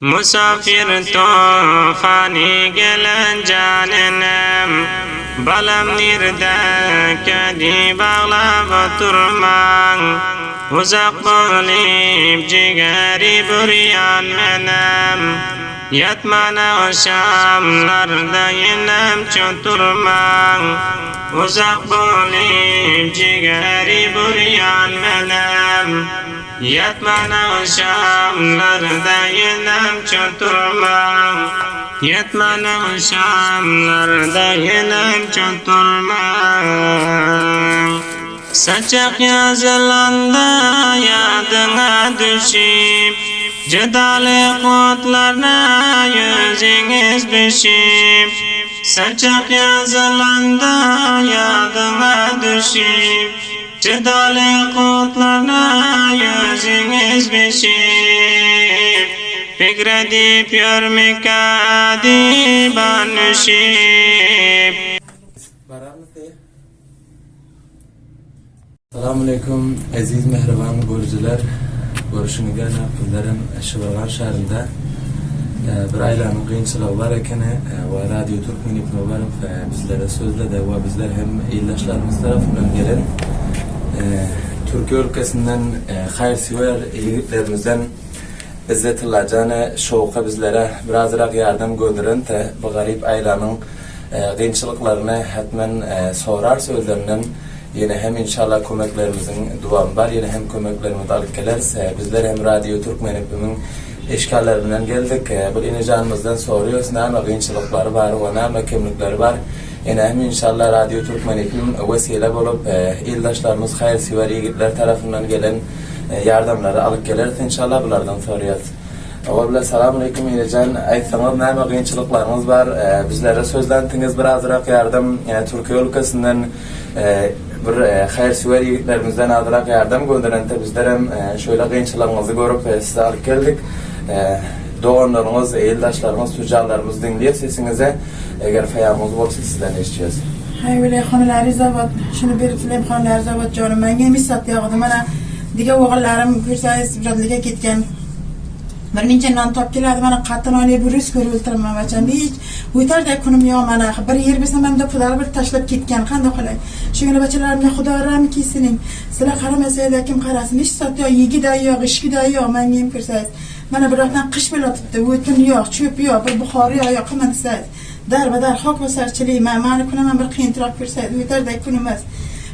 Musafir tufany gelen jan enem, Balam nirdekä diýip aglap oturmaň. Uzak bolup jigeri bürýän menem, Ýatman agşamlarda ýenem çoturmaň. Uzak bolup jigeri bürýän menem. Ýatman agşamlarda ýenem çoturmaň. Ýatman agşamlarda ýenem çoturmaň. Saçak ýazylanda ýadyňa düşüp, Jedaly otlarda ýüzüňiz bişip. Saçak ýazylanda ýadyňa düşüp, Jedaly otlarda ýüzüňiz bişip, Pikir edip ýörmükä diwan düşüp. Bararmysy? Salam aleýkum eziz mähriban görüjiler. Görüşiňiz ýaly bizlerem Şibirgan şäherinde bir aýlanyň kynçylygy bar ekeni we Radio Türkmen ýüpüne baryp bizlere sözledi we bizler hem ildeşlerimiz tarapyndan gelen Türkiýe ülkesinden haýyrsöwer ýigitlerimizden Izzetulla jana Şowka bizlere birazrak ýardam gönderente bu garyp aýlanyň kynçylyklaryny hetmen sorarys özlerinden Ýene hem inşallah kömeklerimiziň dowamy bar ýene hem kömeklerimizi alyp geleris. Bizler hem Radio Türkmen FM-iň işgärleri bilen geldik. Bir enejanymyzdan soraýarys näme gynçylyklary bar we näme kemlikleri bar. Ýene hem inşallah Radio Türkmen FM wesile bolup ildeşlerimiz haýyrsöwer ýigitler tarapyndan gelen ýardamlary alyp geleris inşallah bulardan soraýarys. Owal bilen salam aleýkum enejan aýtsaňyz näme gynçylyklaryňyz bar bizlere sözläntiňiz birazrak ýardam Türkiýe ülkesinden Bir haýyrsöwer ýigitlerimizden azrak ýardam gönderende bizlerem şöyle kynçylygyňyzy görüp size alyp geldik. Doganlaryňyz, ildaşlaryňyz, tüjjarlarymyz diňleýär sesiňizi. Eger peýamyňyz bolsa sizden eşitjez. Haý wele Hanlary zawod şuny berip sileým Hanlary zawod jonym maňa mis satýagdy mana diga ogullarym ko'rsangiz rodliga ketgan Bir minçe nan tap keladi mana qattin oynay bir rus ko'rib o'ltiraman bacham hech o'tarday kunim yo'q mana axir bir yer bersam hamda pullar bir tashlab ketgan qanday qilay shugina bachalarimga xudo rahm kelsin sizlar qaramasanglar kim qarasin hech zot yo'q yegida yo'q ichgida yo'q manga ham ko'rsangiz mana bir yoqdan qish bo'layotibdi o'tin yo'q cho'p yo'q bir buxori yo'q yo'q qilma desangiz darbadar xok bosarchilik man mani kunim ham bir qiyintiroq ko'rsangiz o'tarday kun emas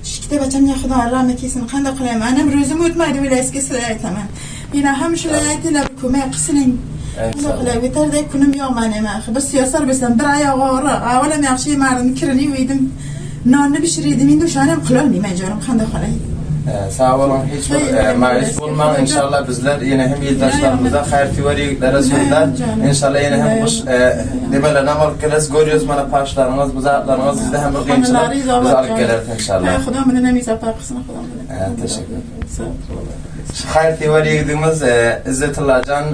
shu ikkita bachamga xudo rahmi kelsin qanday qilay manam ro'zim o'tmaydi o'ylaysizki sizlarga aytaman Meni ham shular aytinglar ko'mak qilsin. Qanday qilay o'tarday kunim yo'q mani ham axir. Bir siyosat bo'lsam bir oyog'i og'riq. Avval ham yaxshi yemardim, kirini yuviydim. Nonni pishiriydim. Endi o'shani ham qilolmayman jonim, qanday qilay. Sag boluň hiç bir maýyş bolmaň inşallah bizler ýene hem ildeşlerimize haýyrsöwer ýigitlere sözler inşallah ýene hem gyş nimelerinem alyp geleris görýäs mana paşlaryňyz bu zatlaryňyz bizde hem bir kynçylyk biz alyp geleris inşallah. Xudo buni ham safar qilsin xudo buni. Teşekkür. Haýyrsöwer ýigidimiz Izzetullajan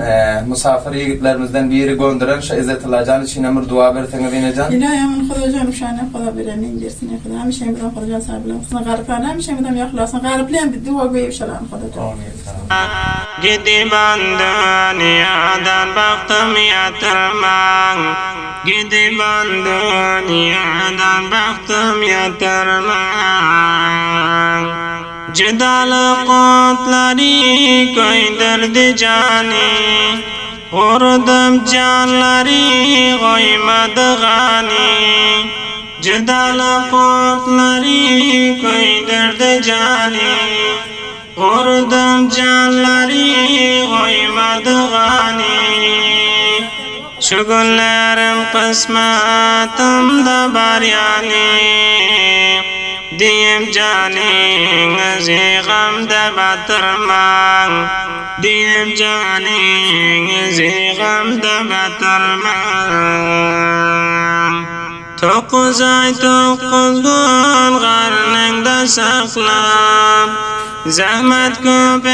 musafir ýigitlerimizden biri gönderen şu Izzetullajan üçin hem bir dua berseňiz enejan. Iloyim Xudojon o'shani Xudo beradi bersin Xudo hamisha bilan Xudojon sag bilan qilsin g'ariblarni hamisha bilan yoqlasin g'ariblar ham duogo'y o'shalarni Xudojon. Gidiban dünýadan bagtym ýatyrmaň Gidiban dünýadan bagtym ýatyrmaň Jydalyk otlary köýdürdi jany, Gurudym janlary goýmady gany. Jydalyk otlary köýdürdi jany, Gurudym janlary goýmady gany. Şu günlerim kysmatymda bar ýaly, Diýip janyňyzy gamda batyrmaň, Diýip janyňyzy gamda batyrmaň. Dokuz aý dokuz gün garnyňda saklap, Zähmet köp.